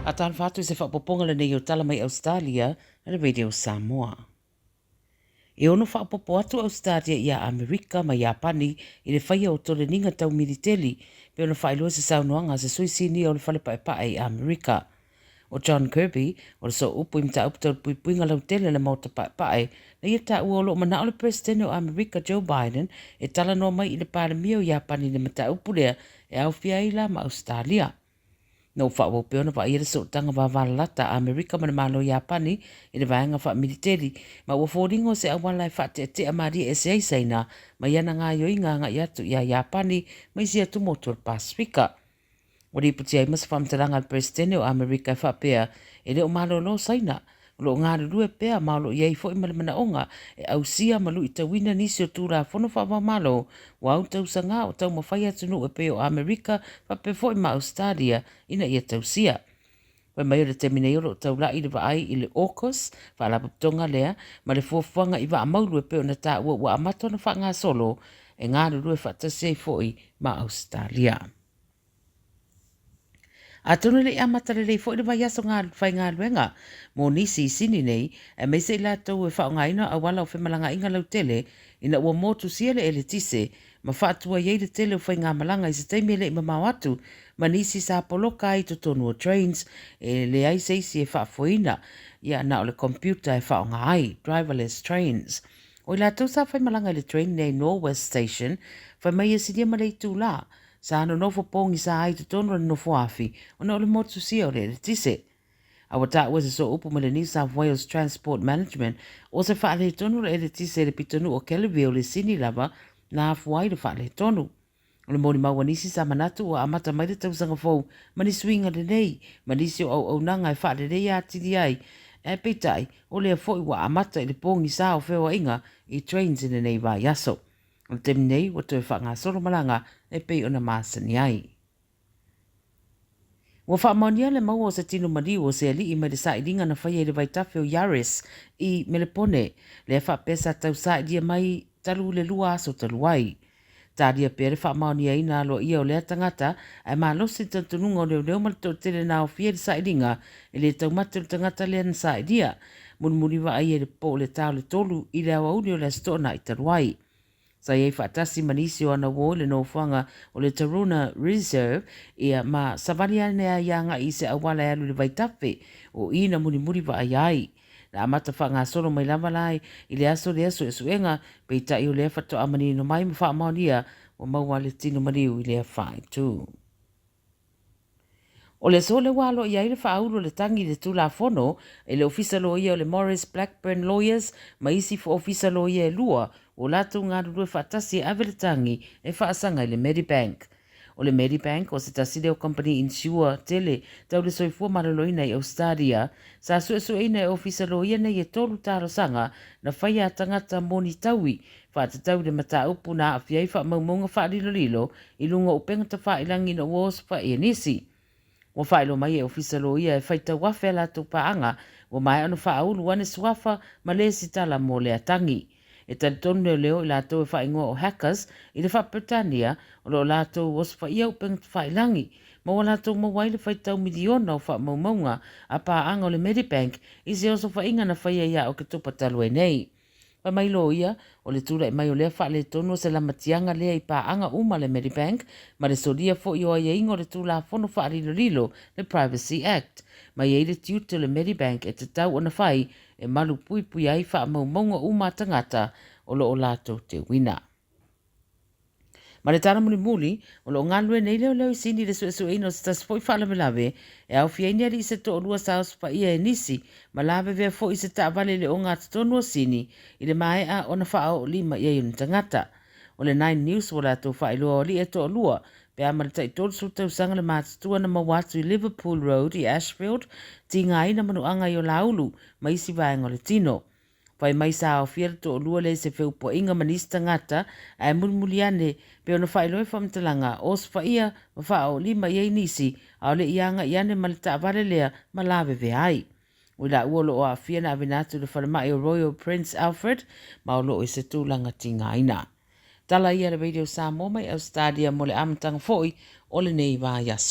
Faatalofa atu i se faaopoopoga lenei o Tala mai Ausetalia a le Radio Samoa. E ono faaopoopo atu Ausetalia iā Amerika ma Iapani i le faia o toleniga tau militeli, pei ona faailoa i se saunoaga a se sui sinia o le Fale Paepae i Amerika. ʻO John Kirby, o le sooupu i mataupu tau le puipuiga lautele a le Maota Paepae, na ia taua o lo o manao le Peresetene o Amerika Joe Biden e talanoa mai i le Palemia o Iapani i le mataupu lea e aofia ai la ma Ausetalia. Na ou faaauau pea ona vaaia le sootaga vavalalata a Amerika ma le Malo o Iapani i le vaega faamiliteli, ma ua foliga o se auala e faateatea malie ese ai Saina mai ana gaoioiga agai atu iā Iapani ma isi atumotu o le Pasefika. Ua lipoti ai ma se faamatalaga a le Peresetene o Amerika e faapea, e le o malolo Saina, o lo o galulue pea ma o lo o i ai foi ma le manaoga e ausia ma luitauina nisi o Tulafono faava-o-Malo ua au tausaga o taumafai atunuu e pei o Amerika faapea foi ma Ausetalia ina ia tausia. Fai mai o le taimi nei o lo o taula'i le vaai i le AUKUS, faalapotopotoga lea, ma le fuafuaga i vaa maulu e pei ona taua ua amata ona faagasolo e galulue faatasi ai foi ma Ausetalia. Atonu e le i amata lelei foi le vaiaso faigaluega mo nisi i Sini nei, aemaise i latou e faaaogaina auala o femalagaaiga lautele ina ua motusia le eletise ma faatuai ai le tele o faigamalaga i se taimi e le i mamao atu ma nisi sa poloka ai i totonu o trains e leai se isi e faafoeina, ia na o le computer e faaaoga ai, driverless trains. O i latou sa faimalaga i le train nei Norwest Station, fai mai e silia ma le itulā Sa nonofo pogisa ai i totonu o le nofoafi ona o le motusia o le eletise. A ua taua se sooupu ma le New South Wales Transport Management o se faaletonu o le eletise i le pitonuu o Kellyville i Sini lava na afua ai le faaletonu. O le molimau a nisi sa manatu ua amata mai le tausaga fou ma ni suiga lelei ma nisi o auaunaga e faaleleia atili ai, ae peitai o lea foi ua amata i le pogisa o feoaiga i trains i lenei vaiaso. O le taimi nei ua toe faagasolo malaga e pei ona masani ai. Ua faamaonia le maua o se tino maliu o se alii mai le sailiga na faia i le vaitafe o Yaris i Melepone, lea faapea sa tau sailia mai talu le lua aso talu ai. Talia pea le faamaoniaina aloaia o lea tagata ae malosi le talitonuga o leoleo ma le toatele na aofia i le sailiga e le taumate o le tagata lea na sailia. Mulimuli vaaia i le po o le ta o le tolu i le aoauli o le Aso Toonai talu ai. Sa i ai faatasi ma nisi o ana uo i le nofoaga o le Taroona Reserve, ia, ma savali ane ai agai i se auala e alu i le vaitafe o i na mulimuli vaaia ai. Na amata faagasolo mai lava la i le aso lea suesuega, peitai o lea faatoa manino mai ma faamaonia ua maua le tino maliu i lea faaitu. O le aso lea ua aloaia ai le faaulu o le tagi i le Tulafono e le Ofisa Loia o le Maurice Blackburn Lawyers ma isi Ofisa Loia e lua ua latou galulue faatasi e ave le tagi e faasaga i le Medibank. O le Medibank o se tasi lea o kamupani insure tele tau le soifua maloloina i Ausetalia, sa suesueina e Ofisa Loia nei e tolu talosaga na faia a tagata moni taui faatatau i le mataupu na aafia ai faamaumauga faalilolilo i luga o upega tafailagi ina ua osofaia nisi. Ua faailoa mai e Ofisa Loia e faitau afe a latou paaga ua maea ona faaulu ane suafa ma lesitala mo lea tagi. E talitonu leoleo i latou e faaigoa o hackers i le Faa-Peretania o lo o latou osofaia upega tafailagi ma ua latou maua ai le faitau miliona o faamaumauga a paaga o le Medibank i se osofaiga na faia ia Oketopa talu ai nei. Fai mai loia, o le tulai mai o lea faaletonu o se lamatiaga lea i paaga uma a le Medibank ma le solia foi o aiaiga o le Tulafono Faalilolilo, le Privacy Act. Ma i ai le tiute o le Medibank e tatau ona fai e malupuipuia ai faamaumauga uma a tagata o lo o latou teuina. Ma le tala mulimuli, o lo o galulue nei leoleo i Sini i le suesueina o se tasi foi faalavelave e aofia ai ni alii se toalua sa osofaia e nisi ma lavevea foi i se taavale i le ogatotonu o Sini i le maea ona faaoolima i ai o ni tagata. O le Nine News ua latou faailoa o alii e toalua pe a ma le tai 30 tausaga le matutua na maua atu i Liverpool Road i Ashfield, tigaina manuaga i Olaulu ma isi vaega o le tino. Fai mai sa aofia le toalua lea i se feupuaiga ma nisi tagata, ae mulimuli ane, pei ona faailoa i faamatalaga, osofaia ma faaoolima i ai nisi, a o le i agai ane ma le taavale lea ma lavevea ai. O i laua o lo o aafia na aveina atu i le falemai o Royal Prince Alfred ma o lo o i se tulaga tigaina. Tala ia a le Radio Samoa mai Ausetalia mo le amataga foi o lenei vaiaso.